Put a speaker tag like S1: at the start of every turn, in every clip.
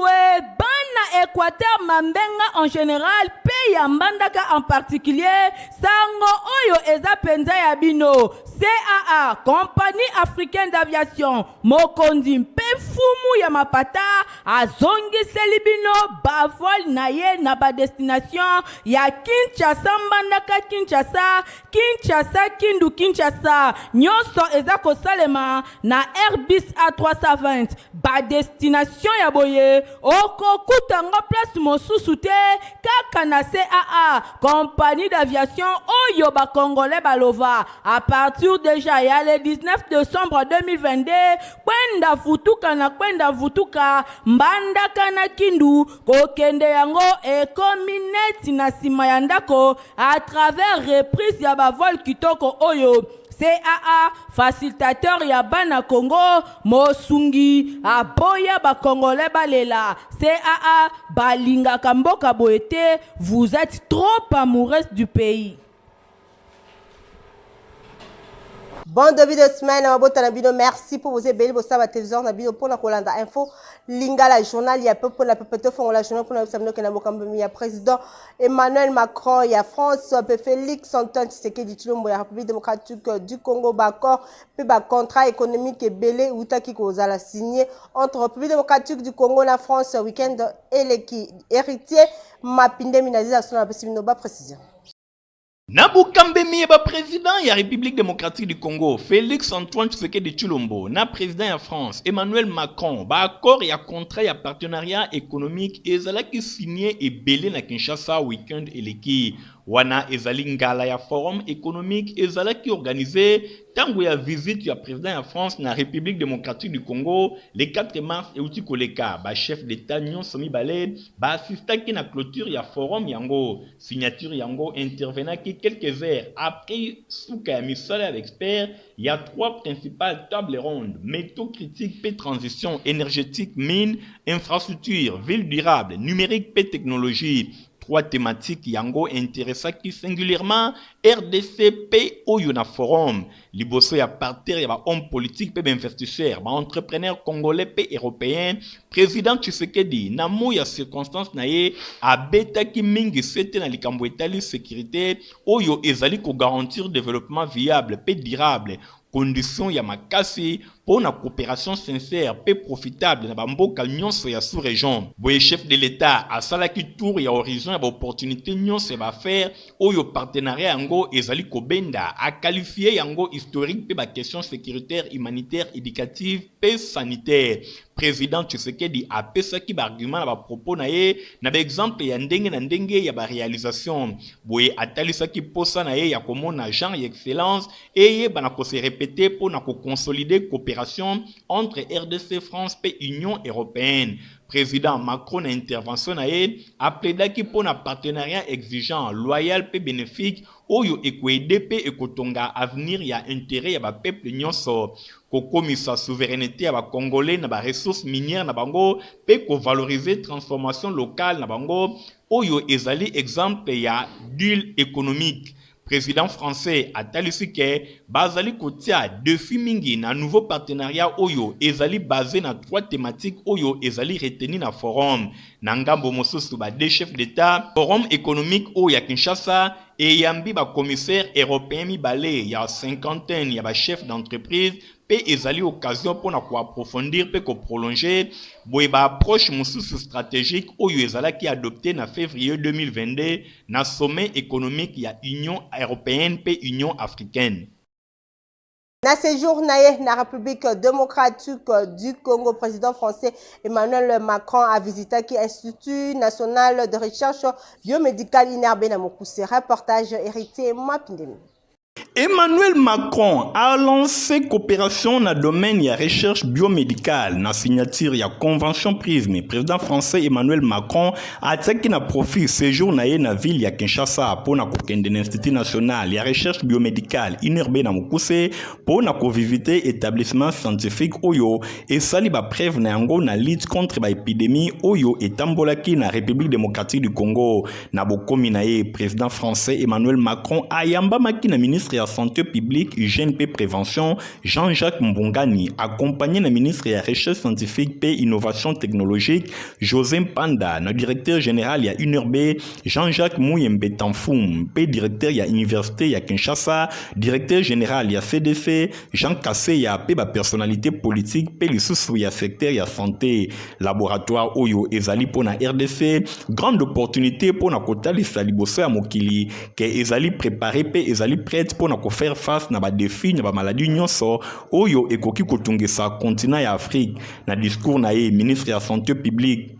S1: Kindu e, bana Equateur Mambenga en general pe ya Mbandaka en particulier, sango oyo eza penza ya bino. CAA, Compagnie Africaine d'Aviation, mokonzi mpe mfumu ya mapata azongiseli bino ba vol na ye na ba destination ya Kinshasa Mbandaka Kinshasa, Kinshasa Kindu Kinshasa nyonso eza kosalema na Airbus A320 ba destination ya boye okokuta yango place mosusu te kaka na CAA compagnie d'aviation oyo ba congolais balova à partir deja ya le 19 decembre 2022 kwenda vutuka na kwenda vutuka Mbandaka na Kindu kokende yango ekomi neti na sima ya ndako à travers reprise ya ba vol kitoko oyo CAA facilitateur ya bana Congo mosungi aboya ba congolais balela CAA balingaka mboka boye te vous etes trop amoureuse du pays.
S2: Bon début de semaine, mabota na bino. Merci pour vos ebele bosala ba téléviseur na bino pona kolanda info lingala journal ya peuple na peuple tofongola journal pona yebisa bino ke na bokambi ya président Emmanuel Macron ya France pe Félix Antoine Tshisekedi Tshilombo ya République démocratique du Congo ba accord pe ba contrat économique ebele eutaki kozala signé entre République démocratique du Congo na France week-end eleki. Héritier Mapindemi na Ziza Sona apesi bino ba précision.
S3: Na bokambemi ya ba presidents ya Republique democratique du Congo, Felix Antoine Tshisekedi Tshilombo na president ya France, Emmanuel Macron, ba accords ya contrat ya partenariat economique ezalaki signe ebele na Kinshasa week-end eleki. Wana ezali ngala ya forum economique ezalaki organise tango ya visite ya president ya France na Republique democratique du Congo le 4 mars euti koleka. Ba chefs d'Etat nyonso mibale ba assistaki na cloture ya forum yango. Signature yango intervenaki quelques heures après suka ya misala ya ba experts ya trois principales tables rondes, métaux critiques mpe transition energetique, mines, infrastructures, ville durable, numérique mpe technologie. Trois thématiques yango interessaki singulièrement RDC mpe oyo na forum liboso ya parterre ya ba hommes politiques mpe ba investisseurs, ba entrepreneurs congolais mpe européens. President Tshisekedi na mot ya circonstance na ye abetaki mingi sete na likambo etali securite oyo ezali ko garantir developpement viable mpe durable, condition ya makasi mpo na cooperation sincère mpe profitable na ba mboka nionso ya sous-region. Boye chef de l'Etat asalaki tour ya horizon ya ba opportunites nionso ya ba affaires oyo partenariat yango ezali kobenda, a qualifier yango historique mpe ba questions securitaires, humanitaires, educatives mpe sanitaires. President Tshisekedi apesaki ba arguments na ba propos na ye na ba exemples ya ndenge na ndenge ya ba realisations. Boye atalisaki mposa na ye ya komona genre ya excellence eyebana ko se repeter mpo na ko consolider cooperation entre rdc, France mpe Union europeenne. President Macron na intervention na ye a plaidaki mpo na partenariat exigeant, loyal mpe benefique oyo eko aider mpe ekotonga avenir ya interet ya ba peuples nionso, kokomisa souverainete ya ba Congolais na ba ressources minières na bango mpe ko valoriser transformation locale na bango oyo ezali exemple ya deal economique. President français atalisi ke bazali kotia defi mingi na nouveau partenariat oyo ezali base na trois thematiques oyo ezali retenu na forum. Na ngambo mosusu ba deux chefs d'Etat, forum economique oyo ya Kinshasa eyambi ba commissaires europeens mibale ya cinquantaine ya ba chefs d'entreprise mpe ezali occasion mpo na ko approfondir mpe ko prolonger boye ba approches mosusu strategiques oyo ezalaki adoptees na fevrier 2022 na sommet economique ya Union europeenne mpe Union africaine.
S2: Na séjour na ye na République démocratique du Congo, président français Emmanuel Macron a visitaki Institut national de recherche biomédicale INRB na mokuse. Reportage Héritier Mapindemi.
S3: Emmanuel Macron a lancé coopération na domaine ya recherche biomédicale na signature ya convention prisme. Président français Emmanuel Macron atiaki na profit séjour na ye na ville ya Kinshasa mpo na kokende na Institut national ya recherche biomédicale INRB na mokuse mpo na kovisite établissement scientifique oyo esali ba preuve na yango na lutte contre ba épidémie oyo etambolaki na République démocratique du Congo. Na bokomi na ye, président français Emmanuel Macron ayambamaki na ministre ya ya Sante publique, Hygiène mpe Prevention, Jean-Jacques Mbungani, accompagné na ministre ya Recherche scientifique mpe Innovation technologique, José Mpanda, na directeur général ya UNRB, Jean-Jacques Muyembe Tamfum, mpe directeur ya Université ya Kinshasa, directeur général ya CDC, Jean Kaseya, mpe ba personnalités politiques mpe lisusu ya secteur ya santé. Laboratoire oyo ezali mpo na RDC grande opportunité mpo na kotalisa liboso ya mokili ke ezali préparé mpe ezali prête mpo na kofaire face na badéfis na bamaladi nyonso oyo ekoki kotungisa continent ya Afrique. Na discours na ye, ministre ya Santé publique,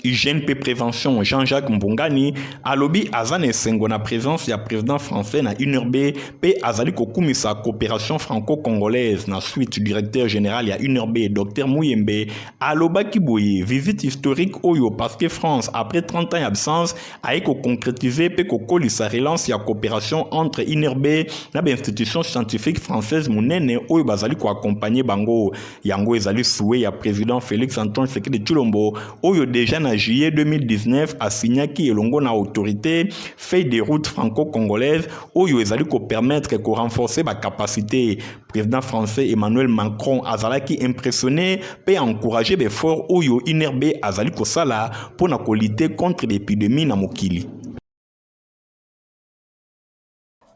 S3: Hygiène mpe Prévention, Jean-Jacques Mbungani, alobi aza na esengo na présence ya président français na UNRB mpe azali kokumisa coopération franco-congolaise. Na suite, directeur général ya UNRB, Dr Muyembe, alobaki boye: visite historique oyo, parce que France, après 30 ans ya absence, aye koconcrétiser mpe kokolisa relance ya coopération entre UNRB na bainstitution scientifique française monene oyo bazali koaccompagner bango. Yango ezali souhait ya président Félix Antoine Tshisekedi Tshilombo, oyo déjà na juillet 2019 asignaki elongo na autorité feuille de route franco-congolaise oyo ezali kopermettre korenforcer bacapacité. Président français Emmanuel Macron azalaki impressionné mpe encouragé baeffort oyo INRB azali kosala mpo na kolutter contre l'épidémie na mokili.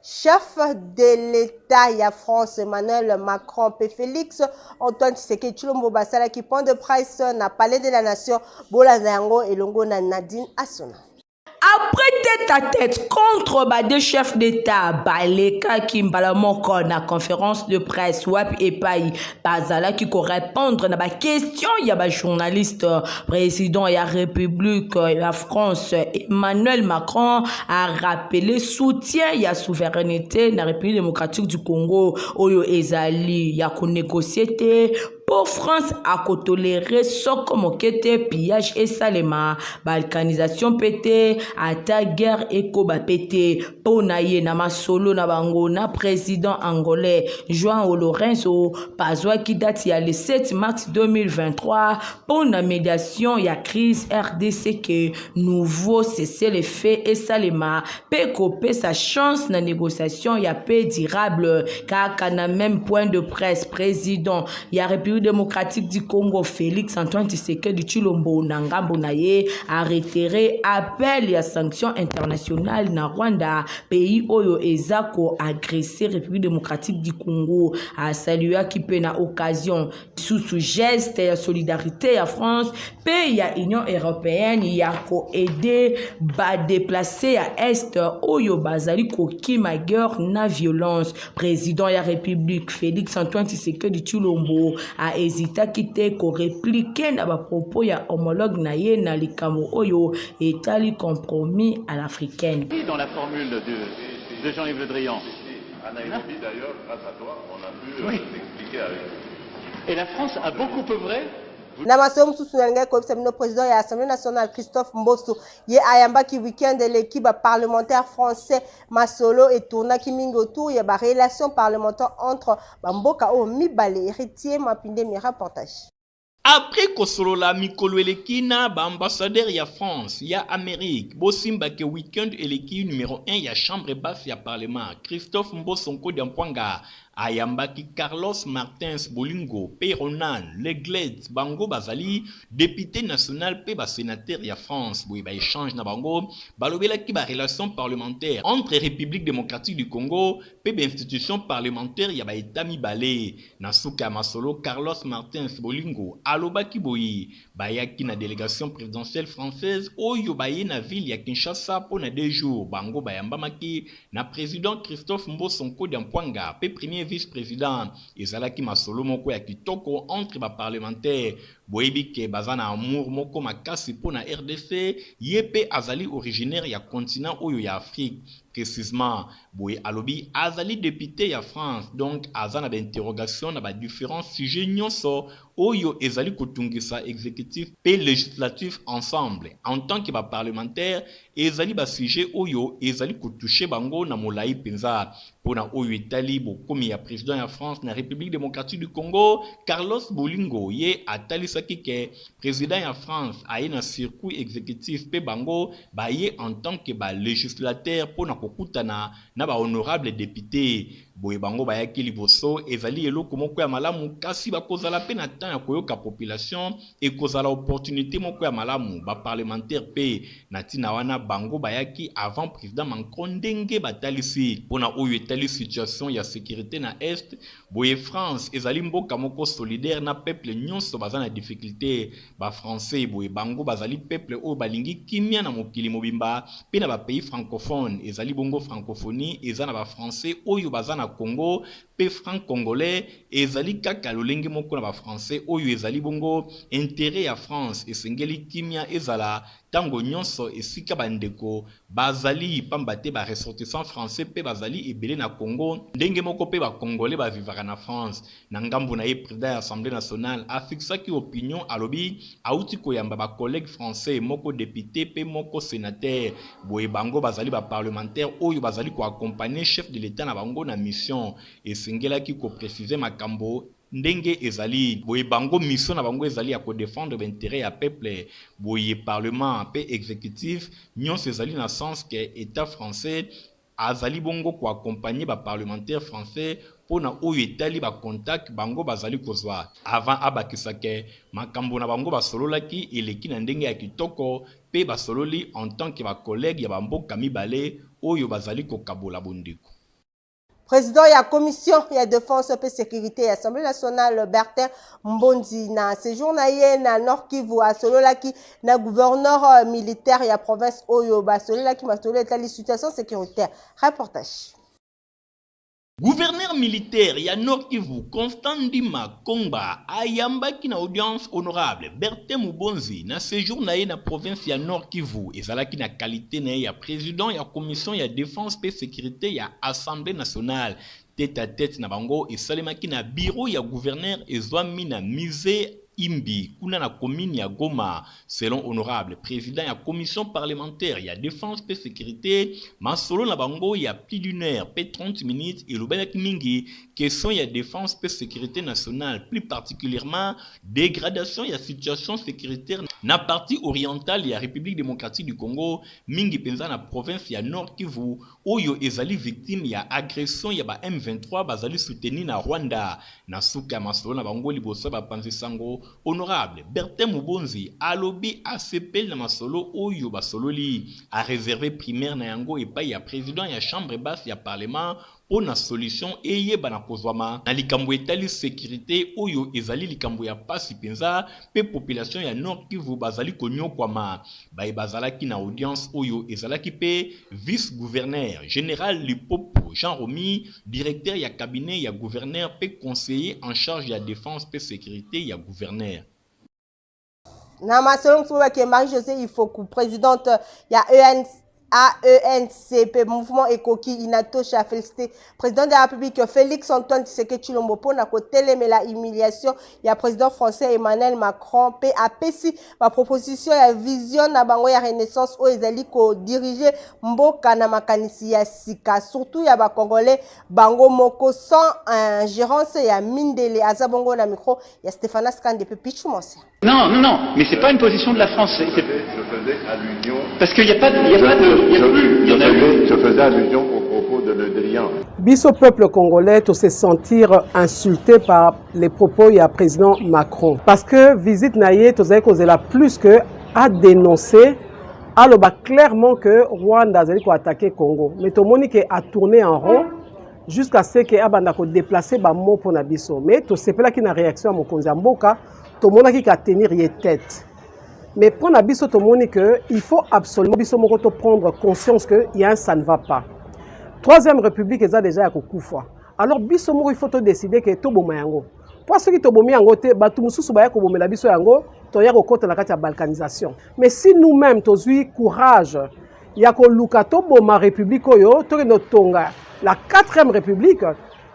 S2: Chef de l'État ya France Emmanuel Macron mpe Félix Antoine Tshisekedi Tshilombo basalaki point de presse na Palais de la Nation. Bolanda yango elongo na Nadine Asona.
S1: Après tête à tête contre ba deux chefs d'État, balekaki mbala moko na conférence de presse, wapi epai bazalaki korépondre na baquestion ya bajournaliste. Président ya République ya France Emmanuel Macron a rappelé soutien ya souveraineté na République démocratique du Congo, oyo ezali ya konégocier te, mpo France akotolérer soko moke te pillage esalema, balkanisation mpe te, ata guerre ekoba mpe te. Mpo na ye, na masolo na bango na président angolais João Lourenço, bazwaki date ya le 7 mars 2023 mpo na médiation ya crise RDC, ke nouveau cessez-le-feu esalema mpe kopesa chance na négociation ya paix durable. Kaka na même point de presse, président ya République démocratique du Congo Félix Antoine Tshisekedi Tshilombo, na ngambo na ye, aréitérer appel ya sanction internationale na Rwanda, pays oyo eza koagresser République démocratique du Congo. Asaluaki mpe na occasion lisusu geste ya solidarité ya France mpe ya Union européenne ya koaider badéplacés ya Est oyo bazali kokima guerre na violence. Président ya République Félix Antoine Tshisekedi Tshilombo ahésitaki te korépliquer na bapropos ya homologue na ye na likambo oyo etali compromis à l'africaine.
S4: Dans la formule de Jean-Yves Le Drian.
S5: À Nairobi, d'ailleurs, grâce à toi, on a pu s'expliquer avec.
S4: Et la France a beaucoup œuvré.
S2: Na masolo mosusu, nalingaki koyebisa bino, président ya Assemblée nationale Christophe Mboso, ye ayambaki weekend eleki baparlementaire français. Masolo etournaki mingi autour ya barelation parlementaire entre bamboka oyo mibale. Héritier Mapindemi, reportage.
S3: Après kosolola mikolo eleki na baambassadeur ya France, ya Amérique, bosimbake weekend eleki, numéro 1 ya chambre basse ya parlement Christophe Mboso Nkodia Mpwanga ayambaki Carlos Martins Bolingo mpe Ronan Le Gleut. Bango bazali député national mpe basénateur ya France. Boye baéchange na bango, balobelaki barelation parlementaire entre République démocratique du Congo mpe bainstitution parlementaire ya baétat mibale. Na suka ya masolo, Carlos Martins Bolingo alobaki boye: bayaki na délégation présidentielle française oyo baye na ville ya Kinshasa mpo na 2 jours. Bango bayambamaki na président Christophe Mboso Nkodia Mpwanga mpe premier vice-président. Ezalaki masolo moko ya kitoko entre baparlementaire. Boyebi ke baza na amour moko makasi mpo na RDC. Ye mpe azali originaire ya continent oyo ya Afrique précisement. Boye alobi azali député ya France, donc aza na bainterrogation na badifférents sujets nyonso oyo ezali kotungisa exécutif mpe législatif ensemble. En tant que baparlementaire, ezali basujet oyo ezali kotoucher bango na molai mpenza. Mpona oyo etali bokomi ya président ya France na République démocratique du Congo, Carlos Bolingo, ye atalisaki Atalisaki ke président ya France aye na circuit exécutif mpe bango baye en tant que balegislateur mpo na kokutana na bahonorable député. Boye bango bayaki liboso, ezali eloko moko ya malamu, kasi bakozala mpe na temps ya koyoka population, ekozala opportunité moko ya malamu. Baparlementaire mpe na ntina wana bango bayaki avant président Macron. Ndenge batalisi mpona oyo etali situation ya sécurité na Est, boye France ezali mboka moko solidaire na peuple nyonso baza na difficulté. Bafrançais, boye bango bazali peuple oyo balingi kimia na mokili mobimba mpe na bapays francophone. Ezali bongo francophonie eza na bafrançais oyo baza na Congo, mpe franc congolais ezali kaka lolenge moko na bafrançais. Oyo ezali bongo intérêt ya France, esengeli kimia ezala ntango nyonso esika bandeko bazali, pamba te baressortissant français mpe bazali ebele na Congo, ndenge moko mpe bacongolais bavivaka na France. Na ngambo na ye, président ya Assemblée nationale afixaki opinion, alobi auti koyamba bacollègue français, moko député mpe moko sénateur. Boye bango bazali baparlementaire oyo bazali koaccompagne chef de l'État na bango na mission. Esengelaki koprécise makambo ndenge ezali. Boye bango, mission na bango ezali ya kodéfendre baintérêt ya peuple. Boye parlement mpe exécutif nyonso ezali na sens ke État français azali bongo koaccompagne baparlementaire français mpona oyo etali bacontact bango bazali kozwa. Avant abakisa ke makambo na bango basololaki eleki na ndenge ya kitoko, mpe basololi en tant que bacollègue ya bamboka mibale oyo bazali kokabola bondeko.
S2: Président ya commission ya défense mpe sécurité ya Assemblée nationale, Bertin Mbondi, na séjour na ye na Nord Kivu, asololaki na gouverneur militaire ya province oyo. Basololaki masolo etali situation sécuritaire. Reportage.
S3: Gouverneur militaire ya Nord Kivu, Constant Ndima Kongba, ayambaki na audience honorable Bertin Mubonzi na séjour na ye na province ya Nord Kivu. Ezalaki na qualité na ye ya président ya commission ya défense mpe sécurité ya Assemblée nationale. Tête à tête na bango esalemaki na bureau ya gouverneur ezwami na musée Imbi, kuna na commune ya Goma. Selon honorable président ya commission parlementaire ya défense pe sécurité, masolo na bango ya plus d'une heure pe 30 minutes elobelaki mingi question ya défense pe sécurité nationale, plus particulièrement dégradation ya situation sécuritaire na partie orientale ya République démocratique du Congo, mingi mpenza na province ya Nord Kivu oyo ezali victime ya agression ya ba M23 bazali soutenu na Rwanda. Na suka ya masolo na bango liboso ya bapanzi sango, honorable Bertin Mubonzi alobi asepeli na masolo oyo basololi, areserve primaire na yango epai ya président ya chambre basse ya parlement mpo na solution eyebana kozwama na likambo etali sécurité oyo ezali likambo ya pasi mpenza mpe population ya Nord Kivu bazali konyokwama. Baye bazalaki na audience oyo ezalaki mpe vice gouverneur général Lipopo Jean Romy, directeur ya cabinet ya gouverneur mpe conseiller en charge ya défense mpe sécurité ya gouverneur.
S2: Na masolo mosusu, bake Marie-José Ifoku, présidente ya EN AENC mpe mouvement Ekoki Inatosha, félicité président de la République Félix Antoine Tshisekedi Tshilombo mpona kotelemela humiliation ya président français Emmanuel Macron, mpe apesi baproposition ya vision na bango ya renaissance oyo ezali kodirige mboka na makanisi ya sika, surtout ya bacongolais bango moko, sans ingérence ya mindele. Aza bongo na micro ya Stéphanas Kande mpe Pichu Monsia.
S4: Non, non, non, mais c'est pas une position de la France.
S5: Je faisais allusion.
S4: Parce qu'il n'y a pas de, il y a pas de, il y a plus, il y en a eu.
S5: Je faisais allusion au propos de Le Drian.
S6: Biso peuple congolais to se sentir insulté par les propos ya président Macron, parce que visite na ye, tozali kozela plus que a dénoncer, aloba clairement que Rwanda azali koattaquer Congo, mais tomoni ke a tourné en rond jusqu'à ce ke abanda kodéplacer bamo mpo na biso. Mais tosepelaki na réaction ya mokonzi ya mboka, tomonaki ka tenir ye tête. Mais mpo na biso, tomoni que il faut absolument biso moko to prendre conscience que y a un ça ne va pas. Troisième République eza déjà ya kokufa. Alors biso moko, il faut todécider ke toboma yango, mpo soki tobomi yango te, bato mosusu baya kobomela biso yango, toya kokɔta na kati ya balkanisation. Mais si nous-mêmes tozwi courage ya koluka toboma république oyo, tokende kotonga la quatrième République,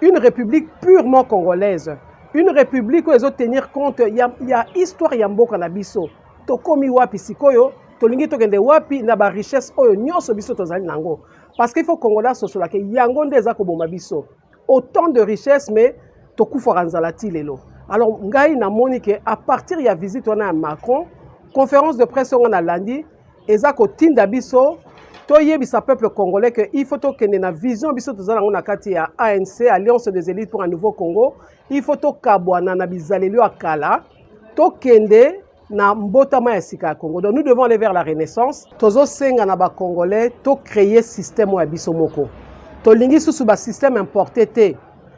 S6: une république purement congolaise, une république oyo ezotenir compte ya histoire ya mboka na biso, tokomi wapi sikoyo, tolingi tokende wapi na barichesse oyo nyonso biso tozali nango. Parce qu'il faut Congolais asosolaka yango nde eza koboma biso, autant de richesse, mais tokufaka nzala ti lelo. Alors ngai namoni ke à partir ya visite wana ya Macron, conférence de presse oyo nga nalandi eza kotinda biso toyebisa peuple congolais que il faut tokende na vision biso toza nango na kati ya ANC, Alliance des élites pour un nouveau Congo. Il faut tokabwana na bizaleli ya kala, tokende na mbotama ya sika ya Congo. Donc nous devons aller vers la renaissance. Tozosenga na bacongolais tocréer système oyo ya biso moko. Tolingi susu basystème importé te,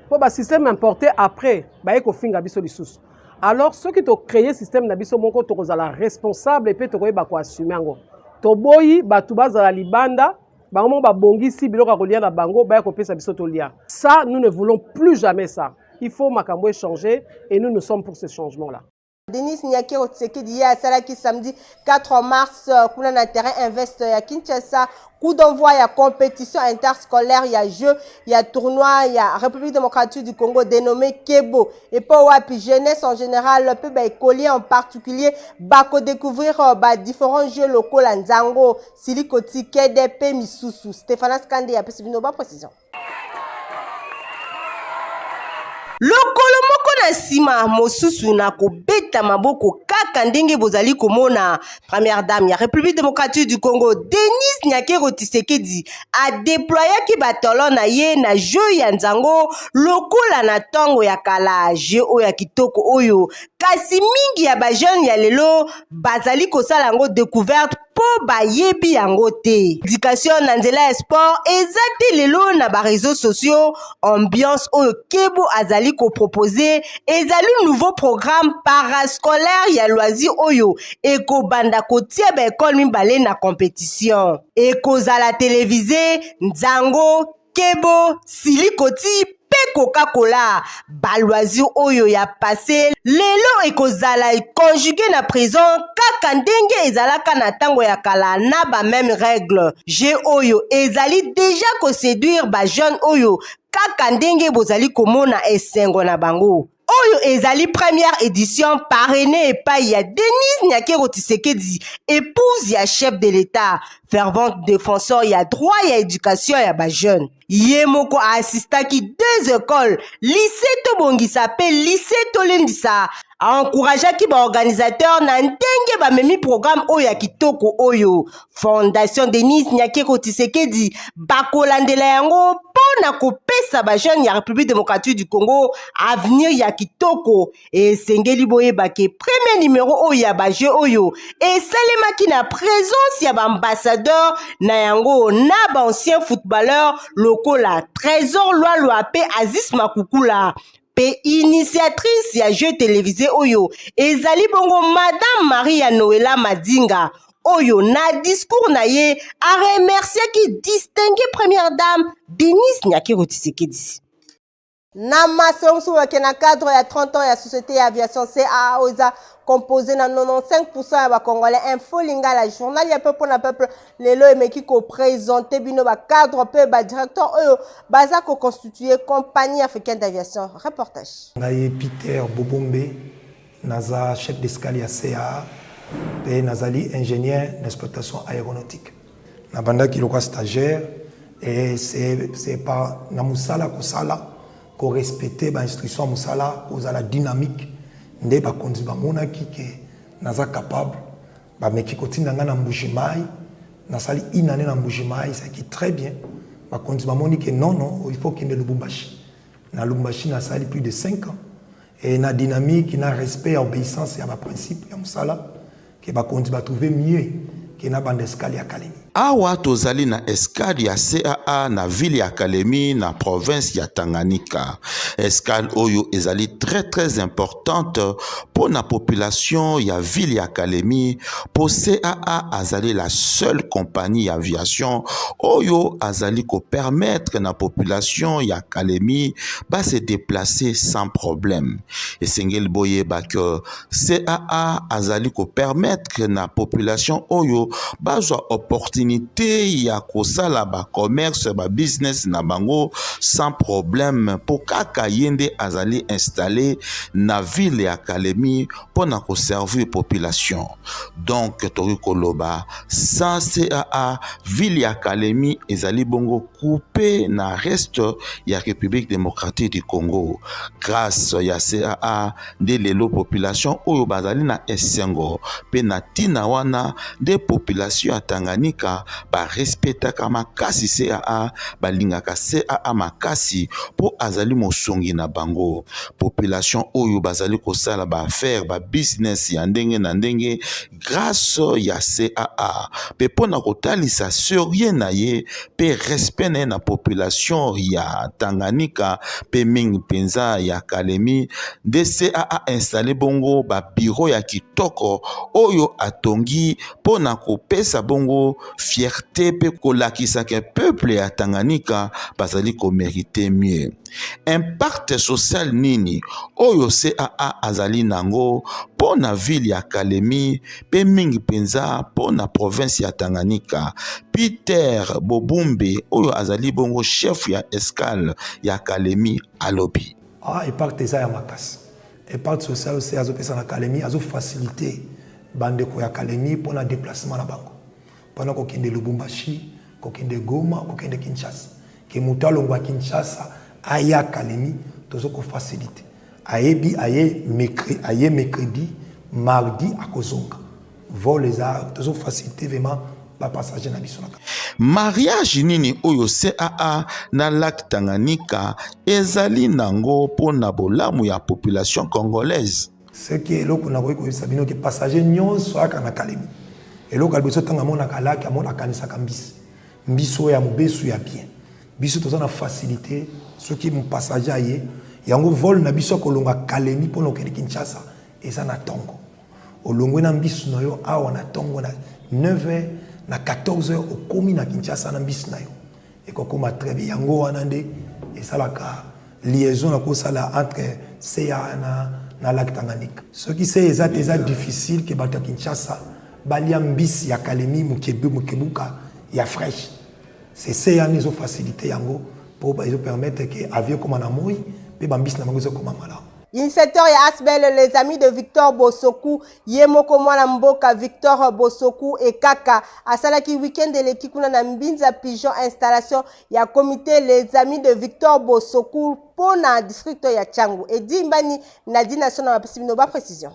S6: mpo basystème importé, après baye kofinga biso lisusu. Alors soki tocréer système na biso moko, tokozala responsable mpe tokoyeba koassumer yango. Toboyi bato bazala libanda, bango moko babongisi biloko ya kolia na bango, baya kopesa biso tolia. Ça, nous ne voulons plus jamais ça. Il faut makambo echanger et nous, nous sommes pour ce changement là.
S2: Denise Nyakeru Tshisekedi ye asalaki samedi 4 mars kuna na terrain Invest ya Kinshasa coup d'envoi ya compétition interscolaire ya jeu ya tournoi ya République démocratique du Congo dénommé Kebo, epo wapi jeunesse en général mpe baécolier en particulier bakodécouvrir ba différents jeux lokola nzango, silikoti, kede mpe misusu. Stéphanas Kande apesi bino baprécision. Lokolo moko na nsima mosusu na kobeta maboko, kaka ndenge bozali komona, première dame ya République démocratique du Congo, Denise Nyakeru Tshisekedi, adéployaki batalon na ye na jeu ya nzango lokola na ntango ya kala. Jeu oyo ya kitoko oyo, kasi mingi ya bajeune ya lelo bazali kosala yango découverte mpo bayebi yango te. Éducation na nzela ya sport eza te lelo na baréseaux sociaux. Ambiance oyo Kebo azali kopropose ezali nouveau programme parascolaire ya loisir oyo ekobanda kotia baekole mibale na compétition. Ekozala télévisé: nzango, kebo, silikoti mpe Coca-Cola. Baloisir oyo ya passé lelo ekozala conjugué na présent, kaka ndenge ezalaka na ntango ya kala, na bamême règle. Jeu oyo ezali déjà koséduire bajeune oyo, kaka ndenge bozali komona esengo na bango. Oyo ezali première édition, parrainé epai ya Denise Nyakeru Tshisekedi, épouse ya chef de l'État, fervente défenseur ya droit ya éducation ya bajeune. Ye moko aassistaki deux écoles, lycée Tobongisa mpe lycée Tolendisa. Aencourageaki baorganisateur na ndenge bamemi programme oyo ya kitoko oyo. Fondation Denise Nyakeru Tshisekedi bakolandela yango mpo na kopesa bajeune ya République démocratique du Congo avenir ya kitoko. Esengeli boyeba ke premier numéro oyo ya bajeu oyo esalemaki na présence ya baambassadeur na yango na baancien footballeur lokola Trésor Lwalwa mpe Aziz Makukula. Mpe initiatrice ya jeu télévisé oyo ezali bongo Madame Maria Noela Madinga, oyo na discours na ye aremerciaki distinguée première dame Denise Nyakeru Tshisekedi. Na masolo mosusu, bake na cadre ya 30 ans ya société ya aviation CAA oyo eza composé na 95% ya bacongolais. Info Lingala, journal ya peuple na peuple, lelo emeki koprésente bino bacadre mpe badirecteur oyo baza koconstitue Compagnie africaine d'aviation. Reportage.
S7: Ngai Peter Bobombe, naza chef d'escale ya CAA mpe nazali ingénieur na exploitation aéronautique. Nabandaki lokola stagiaire et c'est pas na mosala, kosala, korespecte bainstruction ya mosala, kozala dynamique, nde bakonzi bamonaki ke naza capable. Bameki kotinda ngai na Mbujimai. Nasali une année na Mbujimai, ezalaki très bien. Bakonzi bamoni ke non, non, il faut kende Lubumbashi. Na Lubumbashi nasali plus de 5 ans et na dynamique, na respect ya obéissance ya baprincipe ya mosala, ke bakonzi batrouve mieux ke na banda escale ya Kalemi.
S8: Awa tozali na escale ya CAA na ville ya Kalemi, na province ya Tanganyika. Escale oyo ezali très très importante mpo na population ya ville ya Kalemi, mpo CAA azali la seule compagnie ya aviation oyo azali kopermettre na population ya Kalemi base déplacer sans problème. Esengeli boyeba ke CAA azali kopermettre na population oyo bazwa opportunité. opportunité ya kosala ba commerce, ba business na bango sans problème mpo kaka ye nde azali installé na ville ya Kalemi mpo na koservir population. Donc tokoki koloba sans CAA, ville ya Kalemi ezali bongo coupe na reste ya République démocratique du Congo. Grâce ya CAA nde lelo population oyo bazali na esengo, mpe na ntina wana nde population ya Tanganyika barespectaka makasi CAA, balingaka CAA makasi mpo azali mosongi na bango. Population oyo bazali kosala baaffaire, babusiness ya ndenge na ndenge grâce ya CAA, mpe mpo na kotalisa sérieux na ye mpe respect na ye na population ya Tanganyika mpe mingi mpenza ya Kalemi, nde CAA installe bongo babureau ya kitoko oyo atongi mpo na kopesa bongo fierté mpe kolakisa ke peuple ya Tanganyika bazali komérite mieux. Impact social nini oyo CAA azali nango mpo na ville ya Kalemi mpe mingi mpenza mpo na province ya Tanganyika? Peter Bobumbe, oyo azali bongo chef ya escale ya Kalemi, alobi.
S7: Ah, impact eza ya makasi. Impact social oyo azopesa na Kalemi, azofacilite bandeko ya Kalemi mpona déplacement na bango, mpona kokende Lubumbashi, kokende Goma, kokende Kinshasa. Ke moto alongwa Kinshasa aya Kalemi, tozo kofacilite. Ayebi aye mercredi, aye mercredi, mardi akozonga. Vol eza, tozofacilite vraiment bapassager na biso na
S8: Mariage nini oyo CAA na lac Tanganyika ezali nango mpo na bolamu ya population congolaise?
S7: Soki eloko nakoki koyebisa bino ke passager nyonso ayaka na Kalemi, eloko ya liboso ntango amonaka lac, amona, akanisaka mbisi, mbisi oyo ya mobesu ya bien. Biso toza na facilité. Soki passager aye yango, vol na biso akolonga Kalemi mpona okende Kinshasa eza na ntongo. Olongwe na mbisu na yo awa na ntongo na 9 h, na 14 h okomi na Kinshasa na mbisi na yo, ekokoma très bien. Yango wana nde esalaka liaison na kosala entre CA na lac Tanganyika. Soki se eza te, eza difficile ke bato ya Kinshasa balia mbisi ya Kalemi, mokebe mokebuka ya fraîche. C'est CA nde ezofacilite yango mpo ezopermettre ke avion ekóma na moi mpe bambisi na bango ezokóma malamu.
S2: Initiateur ya ASBL Les Amis de Victor Bosoku, ye moko mwana mboka Victor Bosoku ekaka asalaki weekend eleki kuna na Mbinza Pigeon installation ya comité Les Amis de Victor Bosoku mpo na district ya Tshangu. Edi Mbani na Di National bapesi bino baprécision.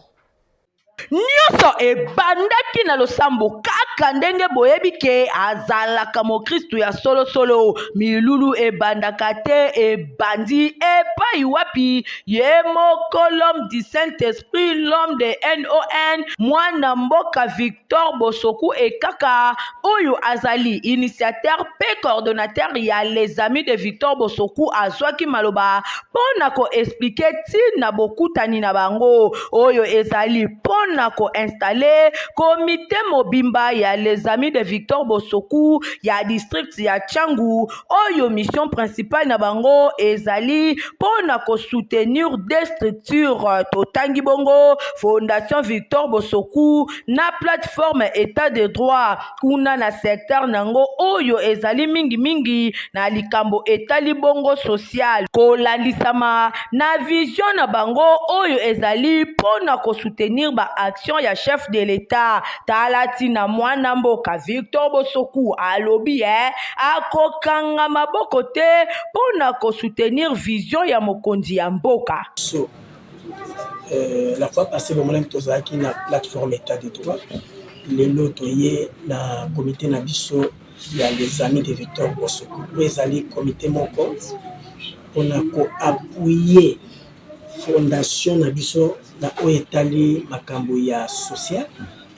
S1: Nyonso ebandaki na losambo, kaka ndenge boyebi ke azalaka mokristu ya solosolo. Milulu ebandaka te, ebandi epai wapi? Ye moko l'homme du Saint Esprit, l'homme de non, mwana mboka Victor Bosoku ekaka, oyo azali initiateur mpe coordonnateur ya Les Amis de Victor Bosoku, azwaki maloba mpo na koexpliquer ntina bokutani na bango oyo ezali mpo na koinstalle komite mobimba ya Les Amis de Victor Bosoku ya district ya Tshangu, oyo mission principale na bango ezali mpo na kosoutenir des structures. Totangi bongo Fondation Victor Bosoku na plateforme État de droit kuna na secteur nango oyo ezali mingimingi na likambo etali bongo social, kolandisama na vision na bango oyo ezali mpo na kosoutenir baaction ya chef de l'État. Tala ntina mwana mboka Victor Bosoku alobi e akokanga maboko te mpo na kosoutenir vision ya mokonzi ya mboka.
S9: So la fois passée bomonaki tozalaki na plateforme État de droit. Lelo toye na comité na biso ya Les Amis de Victor Bosoku, oyo ezali comité moko mpona koappuyer fondation na biso na oyo etali makambo ya social,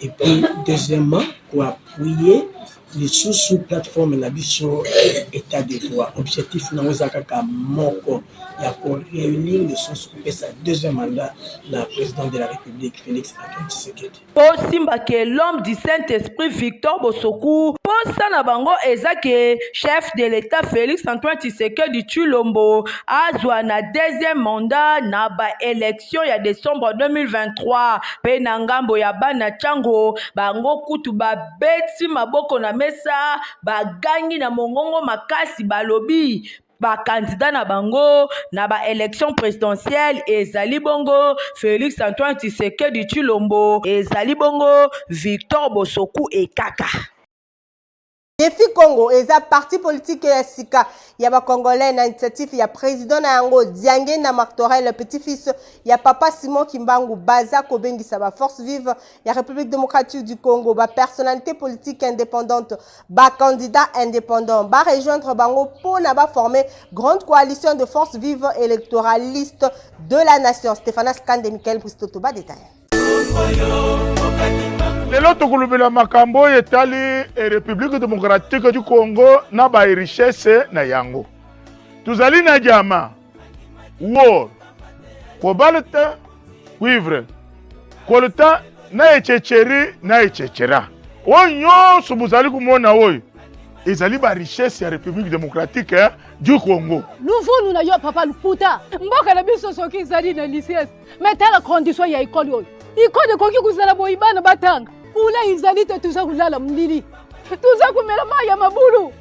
S9: et puis deuxièmement koappuyer lisusu plateforme na biso État de droit. Objectif nango eza kaka moko ya koréunir lisusu, kopesa deuxième mandat na président de la République Félix Antoine Tshisekedi.
S1: Osimba ke l'homme du Saint Esprit Victor Bosoku, posa na bango eza ke chef de l'État Félix Antoine Tshisekedi Tshilombo azwa na deuxième mandat na baélection ya décembre 2023. Mpe na ngambo ya bana Tshangu, bango kutu babeti maboko na mesa bagangi na mongongo makasi balobi ba candidat na bango na ba election presidentielle ezali bongo Felix Antoine Tshisekedi Tshilombo, ezali bongo Victor Bosoku Ekaka.
S2: Defi Congo eza parti politique ya sika ya ba congolais na initiative ya president na yango Diangenda Martorel, petit-fils ya papa Simon Kimbangu. Baza kobengisa ba force vive ya République démocratique du Congo, ba personnalité politique indépendante, ba candidat indépendant ba rejoindre bango mpona ba former grande coalition de forces vives électoralistes de la nation. Stéphanas Kande, Michael Bristoto, ba détail.
S5: Lelo tokolobela makambo oyo etali République démocratique du Congo na ba richesse na yango. Tozali na diamant, or, cobalt, cuivre, coltan na echecheri na echechera. Oyo nyonso bozali komona oyo ezali ba richesse ya République démocratique du Congo.
S10: Luvunu na yo papa lukuta. Mboka na biso soki ezali na richesse, mais tala condition ya ekole oyo. Ekole ekoki kozala boyi bana batanga. Kula ezali te, toza kolala molili, toza komela mai ya mabulu,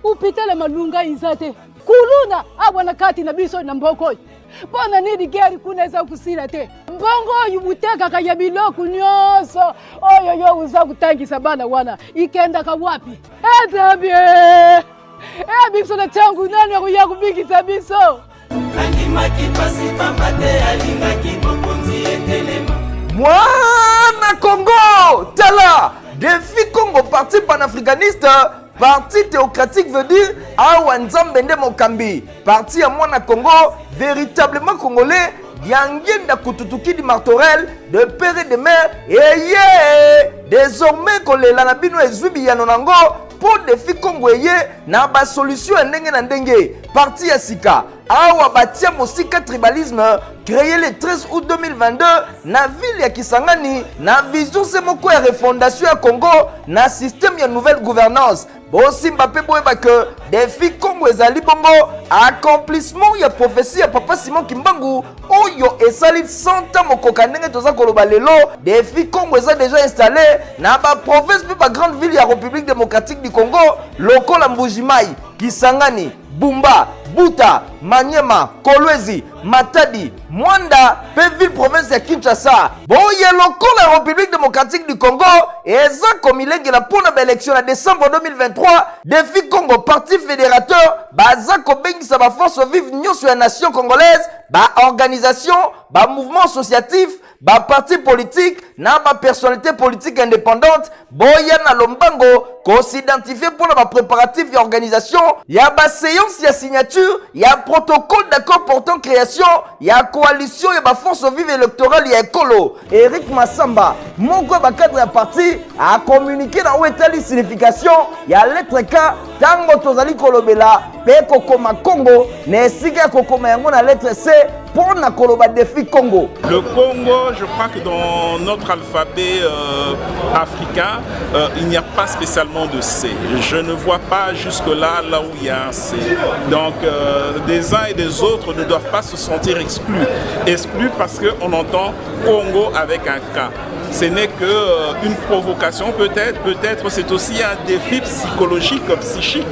S10: hôpital ya malunga eza te, kuluna awa na kati na biso na mboka oyo. Mpo na nini guerre kuna eza kosila te? Mbongo oyo butekaka ya biloko nyonso oyo yo oza kotangisa bana wana ikendaka wapi? Nzambe e biso na ntango nani akoya kobikisa biso?
S11: Andimaki pasi pamba te alingaki bokonzi etelema.
S12: Mwana Congo, tala Défi Congo, parti panafricaniste, parti théocratique, veut dire awa Nzambe nde mokambi, parti ya mwana Congo véritablement congolais, Diangienda Kututukidi Martorel de père et de mère. Eye désormais kolela na bino ezwi biyano nango mpo Défi Congo eye na basolution ya ndenge na ndenge. Parti ya sika awa batia mosika tribalisme, créé le 13 août 2022 na ville ya Kisangani na vision se moko ya refondation ya Congo na système ya nouvelle gouvernance. Bosimba mpe boyeba ke Défi Congo ezali bongo accomplissement ya prophétie ya papa Simon Kimbangu oyo esali 100 ans mokoka. Ndenge toza koloba lelo, Défi Congo eza déjà installé na baprovince mpe bagrande ville ya République démocratique du Congo lokola Mbujimai, Kisangani, Bumba, Buta, Maniema, Kolwezi, Matadi, Mwanda mpe ville province ya Kinshasa. Boye lokola République démocratique du Congo eza komilengela mpona baélection na décembre 2023, Défi Congo, parti fédérateur, baza kobengisa baforce vive nyonso ya nation congolaise, baorganisation, bamouvement associatif, baparti politique na bapersonnalité politique indépendante, boya na lombango kosidentifie mpona bapréparatif ya organisation ya baséance ya signature ya protocole d'accord portant création ya coalition ya baforce vive électorale ya ekolo. Eric Masamba, moko ya bacadre ya parti, acommuniqué na oyo etali signification ya lettre K ntango tozali kolobela mpe kokoma Congo na esika ya kokoma yango na lettre C mpo na koloba Défi Congo.
S13: Le Congo, je crois que dans notre alphabet africain, il n'y a pas spécialement de C. Je ne vois pas jusque-là là où il y a un C. Donc, des uns et des autres ne doivent pas se sentir exclus. Exclus parce qu'on entend Congo avec un K. Ce n'est que une provocation peut-être, peut-être c'est aussi un défi psychologique, psychique,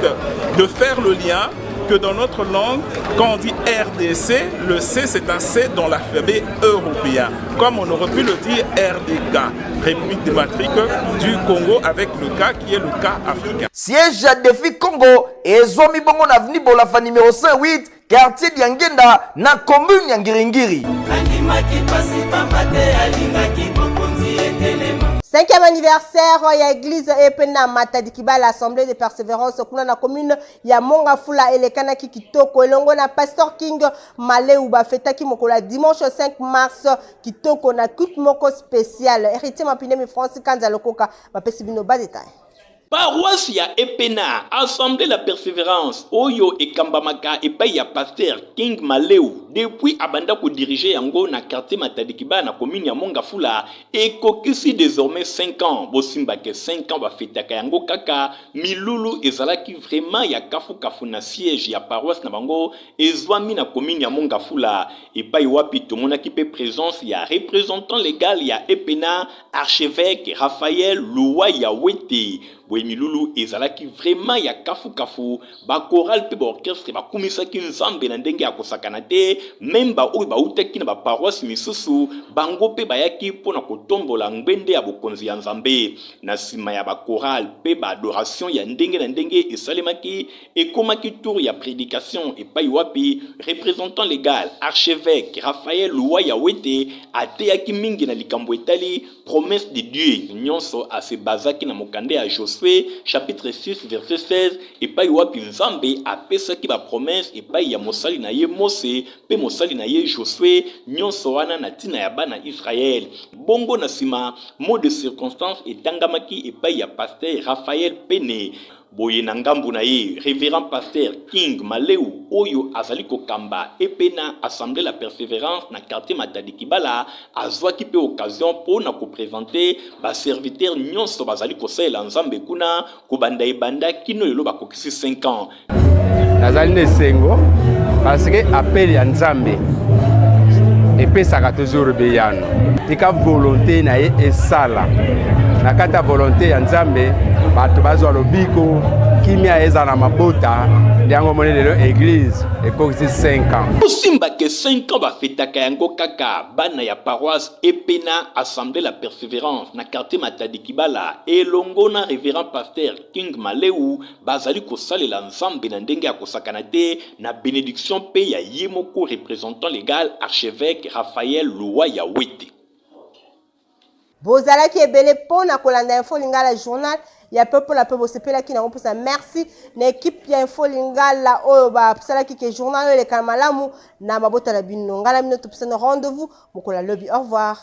S13: de faire le lien que dans notre langue, quand on dit RDC, le C, c'est un C dans l'alphabet européen. Comme on aurait pu le dire RDK, République démocratique du Congo, avec le K qui est le K africain.
S12: Siège ya Défi Congo ezwami bongo na avenue Bolafa numéro 108, quartier Diangenda, na commune ya Ngiringiri.
S11: Andimaki pasi pamba te alingaki bokonzi etelema.
S2: Cinquième anniversaire ya église Epena Matadi Kibala, assemblée de persévérance kuna na commune ya Mongafula elekanaki kitoko elongo na pasteur King Maleu. Bafetaki mokolo ya dimanche 5 mars kitoko na culte moko spécial. Héritier Mapinemi, France Kanza Lokoka bapesi bino ba détail.
S3: Paroisse ya Epena, Assemblée la Persévérance, oyo ekambamaka epai ya pasteur King Maleu depuis abanda kodirige yango na quartier Matadikiba na commune ya Mongafula, ekokisi désormais 5 ans. Bosimbake 5 ans bafetaka yango kaka milulu ezalaki vraiment ya kafukafu na siège ya paroisse na bango ezwami na commune ya Mongafula, epai wapi tomonaki mpe présence ya représentant légal ya Epena, archevêque Raphaël Luwaya Wete. Boye milulu ezalaki vraiment ya kafu kafu, ba chorale pe ba orchestre bakumisaki Nzambe na ndenge ya kosakana te, meme ba oyo bawutaki na ba paroisse misusu bango pe bayaki mpo na kotombola ngbende ya bokonzi ya Nzambe. Na sima ya ba chorale pe ba adoration ya ndenge na ndenge esalemaki, ekomaki tour ya predication epayi wapi representant legal archeveque Raphaël Luwaya Wete ateyaki mingi na likambo etali Promesse de Dieu nyonso a se basaki na mokanda ya Josue chapitre 6 verset 16 epai wapi Nzambe apesaki ba promesse epai ya mosali na ye Mose mpe mosali na ye Josue, nyonso wana na ntina ya bana Israël. Bongo na sima mot de circonstance etangamaki epai ya pasteur Raphaël Pene. Boye na ngambo na ye, Reverend Pasteur King Maleu oyo azali kokamba epena Assemblee la Perseverance na quartier Matadi Kibala azwaki mpe occasion mpo na ko presenter ba serviteurs nyonso bazali kosalela Nzambe kuna kobanda ebanda kino lelo bakokisi 5 ans.
S14: Nazali na esengo parce que appel ya Nzambe epesaka toujours biyano. Tika volonté na ye esala na kati ya volonté ya Nzambe, bato bazwa lobiko, kimia ezala na mabota. Nde yango omoni lelo eglise ekokisi 5 ans.
S3: Kosimba ke 5 ans bafetaka yango kaka bana ya paroisse Epena Assemblée la Perseverance na quartier Matadi Kibala elongo na Reverend Pasteur King Maleu bazali kosalela Nzambe na ndenge ya kosakana te na benediction mpe ya ye moko representant legal archeveque Raphaël Luwaya Wete.
S2: Bozalaki ebele mpo na kolanda Info Lingala journal ya peuple na pe bosepelaki nango mposa merci na equipe ya Info Lingala oyo basalaki ke journal oyo elekana malamu na mabota na bino. Ngai na bino topesana rendez-vous mokolo ya lobi. Au revoir.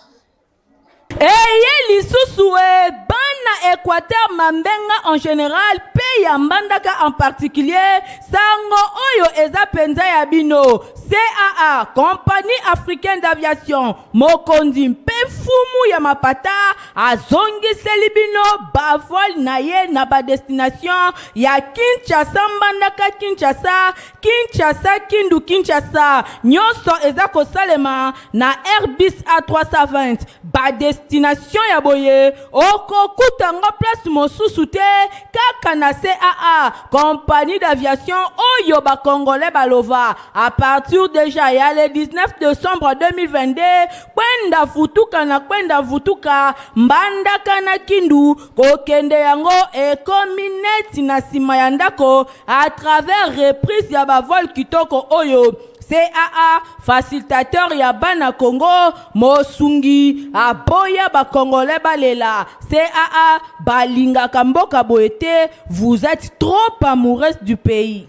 S1: Eye lisusu e bana Equateur Mambenga en general pe ya Mbandaka en particulier, sango oyo eza penza ya bino. CAA, Compagnie Africaine d'Aviation, mokonzi mpe mfumu ya mapata azongiseli bino ba vol na ye na ba destination ya Kinshasa Mbandaka Kinshasa, Kinshasa Kindu Kinshasa, nyonso eza kosalema na Airbus A320. Ba destination ya boye okokuta yango place mosusu te kaka na CAA, compagnie d'aviation oyo ba congolais balova à partir dejà ya le 19 decembre 2022 kwenda futuka na kwenda vutuka Mbandaka na Kindu kokende yango ekomi neti na sima ya ndako à travers reprise ya ba vol kitoko oyo CAA facilitateur ya bana Congo mosungi aboya ba congolais balela CAA balingaka mboka boye te vous etes trop amoureuse du pays.